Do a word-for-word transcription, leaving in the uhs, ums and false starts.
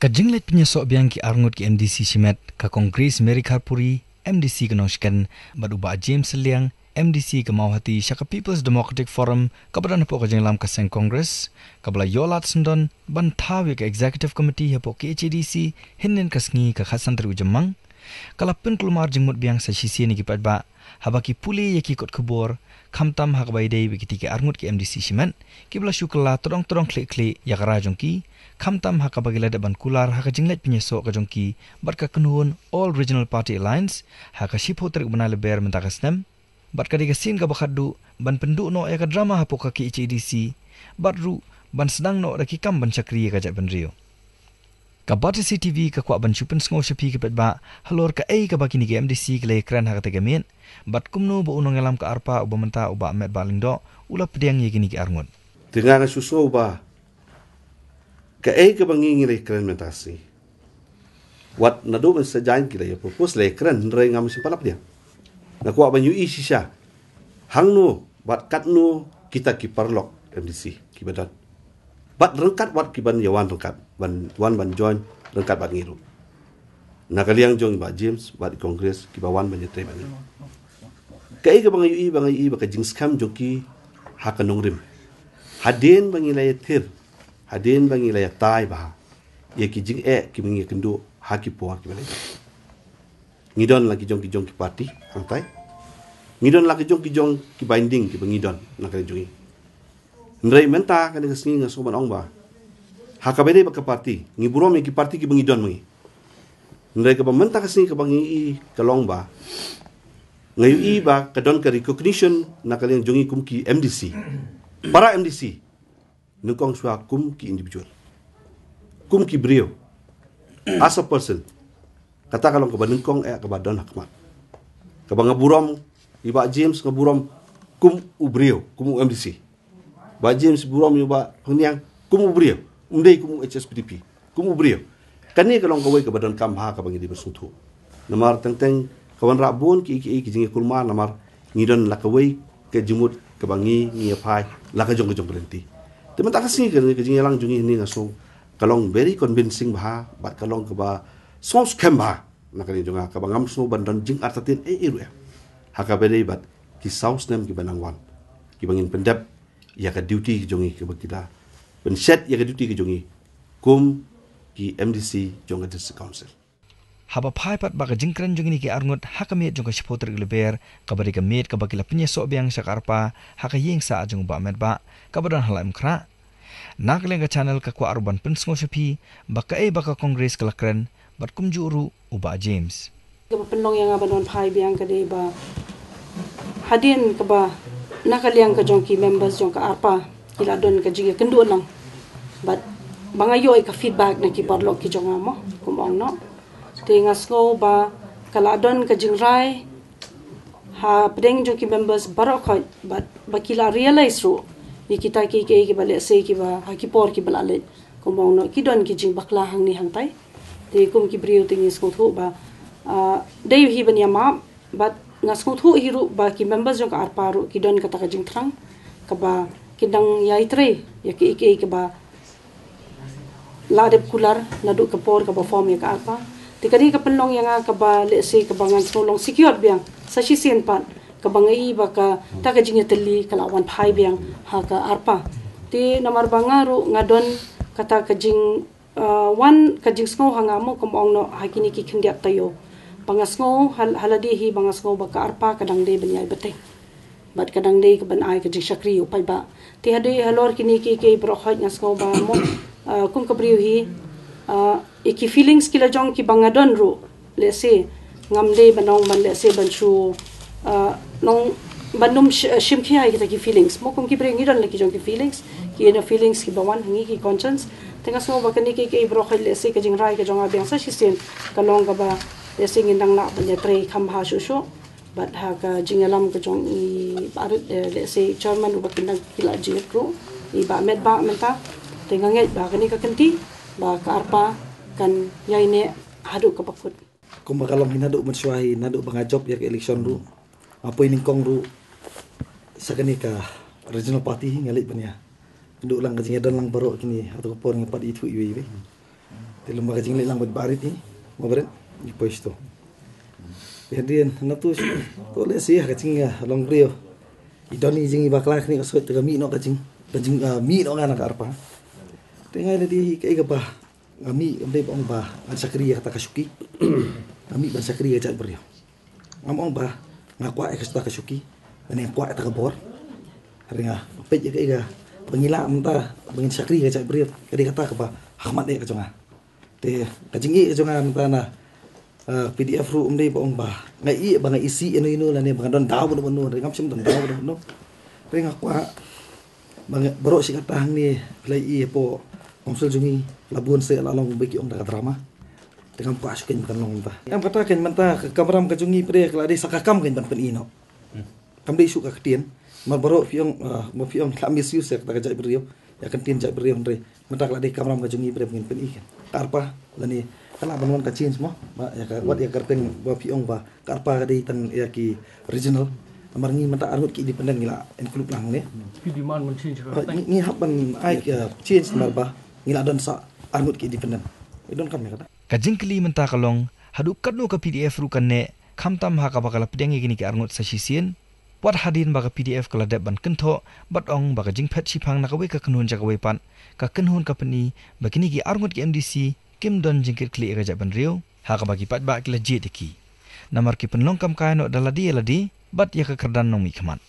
Ka jingleit pynïasoh biang ki arngut ki M D C shimet, ka Congress Mary Kharpuri, M D C ka Nongshken, bad u Bah James Sylliang, M D C ka Mawhati, sha ka People's Democratic Forum, kaba don hapoh ka jingïalam ka seng Congress, kaba la ïoh lad syndon ban thaw ïa ka Executive Committee hapoh K H A D C, hynnin ka sngi ka khatsan tarik u Jymmang, ka la pynkulmar jingmut biang sa shisien ïa ki paidbah, haba ki pule ïa ki kot khubor, khamtam ha kaba ïadei bad kitei ki arngut ki M D C shimet, kiba la shu kylla tyrong tyrong khlieh khlieh ïa ka rai jong ki, khamtam ha kaba ki la dep ban kular ha ka jingleit pynïasoh ka jong ki bad ka kynhun All Regional Party Alliance, ha ka shiphew tarik u bnai Lber mynta ka snem, bad ka dei ka sien kaba khatduh ban pynduh noh ïa ka drama hapoh ka K H A D C, bad ruh ban sdang noh da ki kam ban shakri ïa ka jaitbynriew. Ka Batesi T V ka kwah ban shu pynsngew sha phi ki paidbah halor kaei kaba kine ki M D C ki la ïakren ha katei ka miet, bad kumno ba u nongïalam ka ARPA uba mynta u Bah Metbah Lyngdoh u la pdiang ïa kine ki arngut. Te nga nga shu sngew ba kaei kaba ngi ngi la ïakren mynta ka sngi, wat naduh mynsajan ki la ïa propose, la ïakren, hynrei ngam shym pat la pdiang. Nga kwah ban ïohi shisha hangno bad katno kita ki paralok M D C kiba don, bad ryngkat wat kiban ïa wan ryngkat, ban wan ban join ryngkat bad ngi ruh, na ka liang jong i Bah James bad i Congress kiba wan ban ïatrei bad ngi. Kaei kaba nga ïohi, ba nga ïohi ba ka jingskhem jong ki ha ka nongrim, hadien ba ngi la ïathir, hadien ba ngi la ïatai bha ïa ki jingeh kiba ngi ïakynduh ha ki por kiba la ïatai. Ngi don la ki jong ki jong ki party hangtai, ngi don la ki jong ki jong ki binding kiba ngi don na ka liang jong ngi. Hynrei mynta kane ka sngi nga sngew ban ong ba ha kaba ïadei bad ka party, ngi burom ïa ki party kiba ngi don ma ngi. Hynrei kaba mynta ka sngi kaba ngi i ka long ba nga ïohi ba ka don ka recognition na ka liang jong ngi kum ki M D C, para M D C, nyngkong shuwa kum ki individual, kum ki briew, as a person. Kata ka long kaba nyngkong eh kaba don ha khmat, kaba nga burom i Bah James, nga burom kum u briew, kum u M D C. Bah James burom ïa u Bah Phangniang kum u briew, um dei kum u H S P D P, kum u briew. Kane ka long kawei kaba donkam bha kaba ngi dei ban sngewthuh. Namar teng teng ka wanrah bun ki, ki, ki jingïakulmar, namar ngi don la kawei ka jingmut kaba ngi, ngi ïa phai la ka jong ka jong ka lynti. Te mynta ka sngi ka, ka jingïalang jong ngi hangne nga sngew ka long very convincing bha bad ka long kaba sngewskhem bha na ka liang jong nga, kaba ngam sngew ban don jingartatien ei ei ruh eh ha kaba ïadei bad ki saw snem kiba nang wan, kiba ngin pyndep ïa ka duty ka jong ngi, kaba ki da pynshet ïa ka duty ka jong ngi kum ki M D C jong ka District Council. Haba phai pat bad ka jingkren jong kine ki arngut ha ka miet jong ka shiphew tarik Lber, kaba dei ka miet kaba ki la pynïasoh biang sha ka ARPA ha ka ïing sah jong u Bah Metbah kaba don ha Laitumkhrah, na ka liang ka channel ka kwah ruh ban pynsngew sha phi ba kaei ba ka Congress ka la kren, bad kumjuh ruh u Bah James. Kaba pynlong ïa nga ban wan phai biang ka dei ba hadien kaba na ka liang ka jong ki members jong ka ARPA ki la don ka jingïakynduh lang, bad ba nga ïoh ïa ka feedback na ki paralok ki jong nga mo, kum ong noh. Te nga sngew ba ka la don ka jingrai ha pdeng jong ki members baroh khoit, bad ba ki la realize ruh ïa kita ki, ki, kiba lehse kiba ha ki por kiba la leit, kum ong noh, ki don ki jingbakla hangne hangtai. Te kum ki briew te ngi sngewthuh ba, ah, dei hi ban ïa map, bad nga sngewthuh hi ruh ba ki members jong ka ARPA ruh ki don kata ka jingthrang kaba kin dang ïai trei ïa kiei kiei kiba la dep kular naduh ka por kaba form ïa ka ARPA. Te ka dei ka pynlong ïa nga kaba lehse kaba ngan sngew long secure biang sa shisien pat, kaba nga i ba kata ka jingïatylli ka la wan phai biang ha ka ARPA. Te namar ba nga ruh nga don kata ka jing, ah, wan ka jingsngew ha nga mo, kum ong noh, ha kine ki khyndiat taïew, ba nga sngew hal-, ha lade hi ba nga sngew ba ka ARPA ka dang dei ban ïai bteng, bad ka dang dei ka ban ai ka jingshakri ïa u paidbah. Te hadien halor kine kiei kiei baroh khoit nga sngew ba mo, ah, kum ka briew hi, ah, ïa ki feelings ki la jong kiba nga don ruh, lehse ngam dei ban ong ban lehse ban shu, ah, long ban ym sh-, shim khia ïa kita ki feelings mo, kum ki briew ngi don la ki jong ki feelings, ki inner feelings kiba wan ha ngi, ki conscience. Te nga sngew ba kane kiei kiei baroh khoit lehse ka jingrai ka jong nga biang sa shisien ka long kaba lehse ngin dang lah ban ïatrei kham bha shuh shuh bad ha ka jingïalam ka jong i Bah Rit, eh, lehse chairman uba kin dang kylla jied ruh, i Bah Metbah mynta. Te nga ngeit ba kane ka kynti ba ka ARPA kan ïai neh haduh kaba kut. Kumba ka long hi naduh mynshuwa hi, naduh ba nga jop ïa ka election ruh, nga poi nyngkong ruh sha kane ka regional party hi, nga leit ban ïa kynduh lang ka jingïadon lang baroh kine, hato ka por nga pat ithuh iwei iwei. Te lem ba ka jingleh lang bad barit ni, mo bret, i poi sto. Te hadien na tu, to leh si ka jing, ah, long briew. I don i jing i bakla kane ka soi te ka mih noh ka jing, ka jing, ah, mih noh nga na ka arpa. Te nga leh di ka, ka ba, nga mih, nga dei ba ong ba, ngan shakri ïa kata ka shuki. Nga mih ban shakri ïa ka jaitbynriew. Ngam ong ba nga kwah ïa kata ka shuki, nga kwah ïa kata ka bor. Hynrei nga peit ïa ka, ïa ka ba ngi lah mynta ba ngin shakri ïa ka jaitbynriew, ka dei kata kaba ha khmat eh ka jong nga. Te ka jingïeit ka jong nga mynta na, eh, P D F ruh ym dei ba ong ba nga ïeit ba nga isih ïano ïano lane ba nga don daw bano bano, hynrei ngam shym don daw bano bano. Hynrei nga kwah ba nga baroh shi katta hangne, la ïa pdeng council jong ngi la bun seh la long ba ki ong da ka drama. Te ngam kwah shuh kein ba kan long mynta. Em kata kein mynta ka kamram ka jong ngi pre ka la dei sa ka kam kein ban pyni noh. Kam dei shuh ka ktien. Mar baroh phi ong, ah, ma phi ong ka misuse ïa kata ka jaitbynriew. Ïa ka ktien jaitbynriew hynrei mynta ka la dei kamram ka jong ngi pre ba ngin pyni kein. Ka arpa lane ka la ban wan ka change mo. Ba ïa ka wat ïa ka kyrteng ba phi ong ba ka arpa ka dei tang ïa ki regional. Namar ngi mynta arngut ki independent ngi la include lang ne. Phi demand ban change ka Ah, kyrteng. Ngi, ngi hap ban ai ka change namar ba ngi la don sa arngut ki independent. I don kam ïa kata. Ka jingkylli mynta ka long, haduh katno ka P D F ruh kan neh, khamtam ha kaba ka la pdiang ïa kine ki arngut sa shisien. Wat hadien ba ka P D F ka la dep ban kynthoh, bad ong ba ka jingphet shiphang na kawei ka kynhun sha kawei pat, ka kynhun ka pyni ba kine ki arngut ki M D C kim don jingkitkhlieh ïa ka jaitbynriew, ha kaba ki paidbah ki la jied ïa ki. Namar ki pynlong kam kai noh da lade ïa lade, bad ïa ka kyrdan nongmihkhmat.